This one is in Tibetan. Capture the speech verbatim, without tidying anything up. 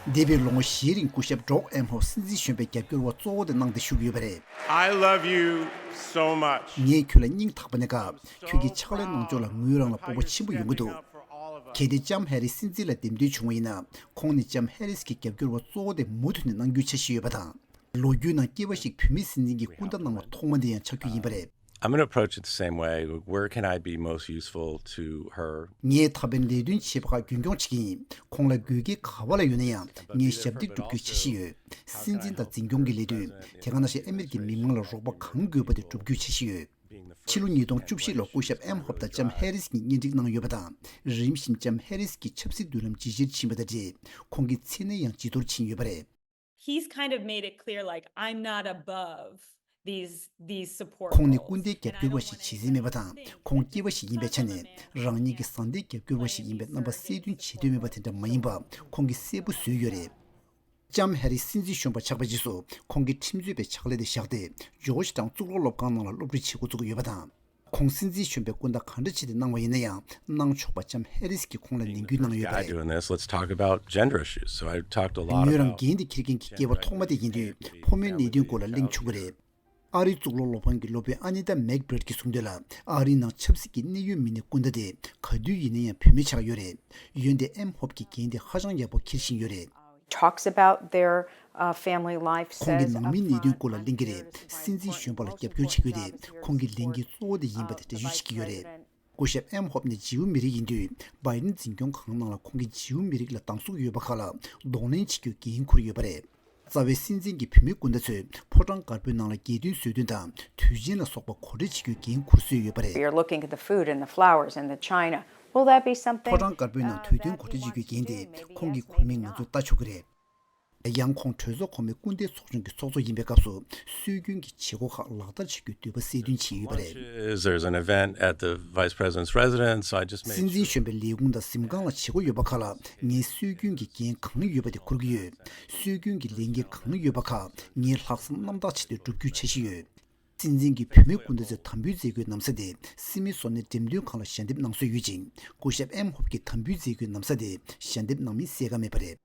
འདས་པའི་ལོ་ངོ་བཞིའི་རིང་སྐུ་ཞབས་ཌོག་ཨེམ་ཧོབ་སྲིད་འཛིན་གཞོན་པའི་རྒྱབ་སྐྱོར་བ་གཙོ་བོ་དེ་གནང་སྟེ་བཞུགས་ཡོད་པ་རེད། I love you so much. ངས་ཁྱོད་ལ་སྙིང་ཐག་པ་ནས་དགའ། ཁྱོད་ཀྱིས་ཕྱག་ལས་གནང་ཕྱོགས་ལ་ངོས་རང་ལ་སྤོབས་པ་ཆེན་པོ་ཡོང་གི་འདུག་གལ་ཏེ་ལྕམ་ཧེ་རིས་སྲིད་འཛིན་ལ་འདེམས་ཐོན་བྱུང་བ་ཡིན་ན། ཁོང་ནི་ལྕམ་ཧེ་རིས་ཀྱི་རྒྱབ་སྐྱོར་བ་གཙོ་བོ་དེ་མུ་མཐུད་ནས་གནང་རྒྱུའི་འཆར་གཞི་ཡོད་པ་དང་། ལོ་རྒྱུས་ནང་སྐྱེས་པ་ཞིག་བུད་མེད་སྲིད་འཛིན་གྱི་སྐུ་ཟླ་གནང་བ་ཐོག་མ་འདི་ཡང་ཆགས་རྒྱུ་ཡིན་པ་རེད། I'm going to approach it the same way. Where can I be most useful to her? ངས་ད་ཕན་ལས་དོན་བྱེད་པ་ཁག་རྒྱུན་སྐྱོང་བྱེད་ཀྱི་ཡིན། ཁོང་ལ་དགོས་གལ་ག་བ་ལ་ཡོད་ན་ཡང་ངས་ཞབས་འདེགས་སྒྲུབ་རྒྱུའི་འཆར་གཞི་ཡོད། སྲིད་འཛིན་དང་འཛིན་སྐྱོང་གི་ལས་དོན། དེ་ག་ནང་བཞིན་ཨ་མེ་རི་ཁའི་མི་མང་ལ་རོགས་པ་གང་དགོས་པ་དེ་སྒྲུབ་རྒྱུའི་འཆར་གཞི་ཡོད། ཕྱི་ལོ་ཉིས་སྟོང་བཅུ་བཞི་ལོར་སྐུ་ཞབས་ཨེམ་ཧོབ་དང་ལྕམ་ཧེ་རིས་གཉིས་གཉེན་སྒྲིག་གནང་ཡོད་པ་དང་། རིམ་བཞིན་ལྕམ་ཧེ་རིས་ཀྱི་ཆབ་སྲིད་མདུན་ལམ་ཇེ་ཆེར་ཕྱིན་པ་དང་འབྲེལ། ཁོང་གི་མཚན་གནས་ཡང་ཇེ་མཐོར་ཕྱིན་ཡོད་པ་རེད། He's kind of made it clear, like, I'm not above these these support roles. ཁོང་ནི་སྐུ་ཟླའི་རྒྱབ་སྐྱོར་བ་ཞིག་བྱེད་རྩིས་མེད་པ་དང་། ཁོང་སྐྱེས་པ་ཞིག་ཡིན་པའི་ཆ་ནས་རང་ཉིད་ཀྱི་བཟའ་ཟླའི་རྒྱབ་སྐྱོར་བ་ཞིག་ཡིན་པའི་རྣམ་པ་གསལ་སྟོན་བྱེད་འདོད་མེད་པ་དེ་འདྲ་མ་ཡིན་པ་ཁོང་གིས་གསལ་པོ་བཟོས་ཡོད་རེད། ལྕམ་ཧེ་རིས་སྲིད་འཛིན་གཞོན་པ་ཆགས་པའི་རྗེས་སུ་ཁོང་གིས་ཁྲིམས་རྩོད་པའི་ཕྱག་ལས་དེ་བཞག་སྟེ། ཇོརྗ་ཊའུན་གཙུག་ལག་སློབ་ཁང་ནང་ལ་སློབ་ཁྲིད་བྱེད་འགོ་བཙུགས་ཡོད་པ་དང་། ཁོང་སྲིད་འཛིན་གཞོན་པའི་སྐུ་ཟླ་ག་འདྲ་བྱས་ཏེ་གནང་བ་ཡིན་ན་ཡང་། གནང་ཆོག་པ་ལྕམ་ཧེ་རིས་ཀྱིས་ཁོང་ལ་ནན་སྐུལ་གནང་ཡོད་པ་རེད། Doing this, let's talk about gender issues. So I talked a lot about ངོས་རང་འགན་དེ་འཁྱེར་མཁན་གྱི་སྐྱེས་པ་ཐོག་མ་དེ་ཡིན་དུས། ཕོ་མོའི་གནད་དོན་སྐོར་ལ་གླེང་ཆོག་གི་རེད། ཨ་རིའི་གཙུག་ལག་སློབ་ཁང་གི་སློབ་དཔོན་ཨ་ནི་ཏཱ་མེག་བྷི་རེད་ཀྱིས་གསུངས་དོན་ལ། ཨ་རིའི་ནང་ཆབ་སྲིད་ཀྱི་གནད་ཡོད་མི་སྣའི་སྐུ་ཟླ་དེ་ག་དུས་ཡིན་ན་ཡང་བུད་མེད་ཆགས་ཡོད་རེད། འོན་ཏེ་ཨེམ་ཧོབ་ཀྱི་འགན་དེ་ཧ་ཅང་ཡག་པོ་འཁྱེར་བཞིན་ཡོད་རེད། Talks about their, uh, family life, ཁོང་གིས་says ནང་མིའི་གནད་དོན་upfront, སྐོར་ལ་གླེང་གི་རེད། སྲིད་འཛིན་གཞོན་པ་ལ་རྒྱབ་སྐྱོར་བྱེད་རྒྱུ་དེ་ཁོང་གི་ལས་འགན་གཙོ་བོ་དེ་ཡིན་པ་དེ་འགྲེལ་བརྗོད་བྱེད་ཀྱི་ཡོད་རེད། སྐུ་ཞབས་ཨེམ་ཧོབ་ནི་ཇིའུ་མི་རིགས་ཡིན་དུས། བྷའི་ཌེན་འཛིན་སྐྱོང་ཁང་ནང་ལ་ཁོང་གིས་ཇིའུ་མི་རིགས་ལ་སྡང་ཟུག་ཡོད་པ་ཁག་ལ་གདོང་ལེན་བྱེད་རྒྱུའི་འགན་འཁུར་ཡོད་པ་རེད། རྩ་བའི་སྲིད་འཛིན་གྱི་བུད་མེད་སྐུ་ཟླ་ཚོས་ཕོ་བྲང་དཀར་པོའི་ནང་ལ་རྒྱལ་དོན་བཟོ་སྟོན་དང་དུས་ཆེན་ལ་སོགས་པ་གོ་སྒྲིག་བྱེད་རྒྱུའི་འགན་འཁུར་སྲོལ་ཡོད་པ་རེད། You're looking at the food and the flowers and the china. Will that be something, ཕོ་བྲང་དཀར་པོའི་ནང་uh, དུས་སྟོན་གོ་སྒྲིག་བྱེད་རྒྱུའི་འགན་དེ་ཁོང་གི་ཁོངས་མི་ང་ཚོས་ལྟ་ཆོག་གི་རེད། ཡང་ཁོང་གྲོས་ཚོགས་གོང་མའི་སྐུ་ཟླའི་ཚོགས་ཆུང་གི་ཚོགས་གཙོ་ཡིན་པའི་སྐབས་སུ། སྲོལ་རྒྱུན་གྱི་བྱེད་སྒོ་ཁག་ལག་བསྟར་བྱེད་རྒྱུའི་འདོད་པ་གསལ་སྟོན་བྱས་ཡོད་པ་རེད། Lunches, there's an event at the vice president's residence, so I just made sure. སྲིད་འཛིན་གཞོན་པའི་ལས་ཁུངས་དང་གཟིམ་ཁང་ལ་བྱེད་སྒོ་ཡོད་པ་ཁག་ལ་ངས་སྲོལ་རྒྱུན་གྱི་འགན་གང་ཡོད་པ་དེ་འཁུར་གྱི་ཡོད། སྲོལ་རྒྱུན་གྱི་ལས་འགན་གང་ཡོད་པ་ཁག་ངས་ལྷག་བསམ་རྣམ་དག་བྱས་ཏེ་བསྒྲུབ་རྒྱུའི་འཆར་གཞི་ཡོད། སྲིད་འཛིན་གྱི་བུད་མེད་སྐུ་ཟླ་ཚོས་དམ་འབུལ་མཛད་སྒོའི་ན་བཟའ་དེ་སྲིད་མི་སོ་ནའི་འགྲེམས་སྟོན་ཁང་ལ་ཞལ་འདེབས་གནང་སྲོལ་ཡོད་ཅིང་། སྐུ་ཞབས་ཨེམ་ཧོབ་ཀྱིས་དམ་འབུལ་མཛད་སྒོའི་ན་བཟའ་དེ་ཞལ་འདེབས་གནང་མིན་གསལ་ཁ་མེད་པ་རེད།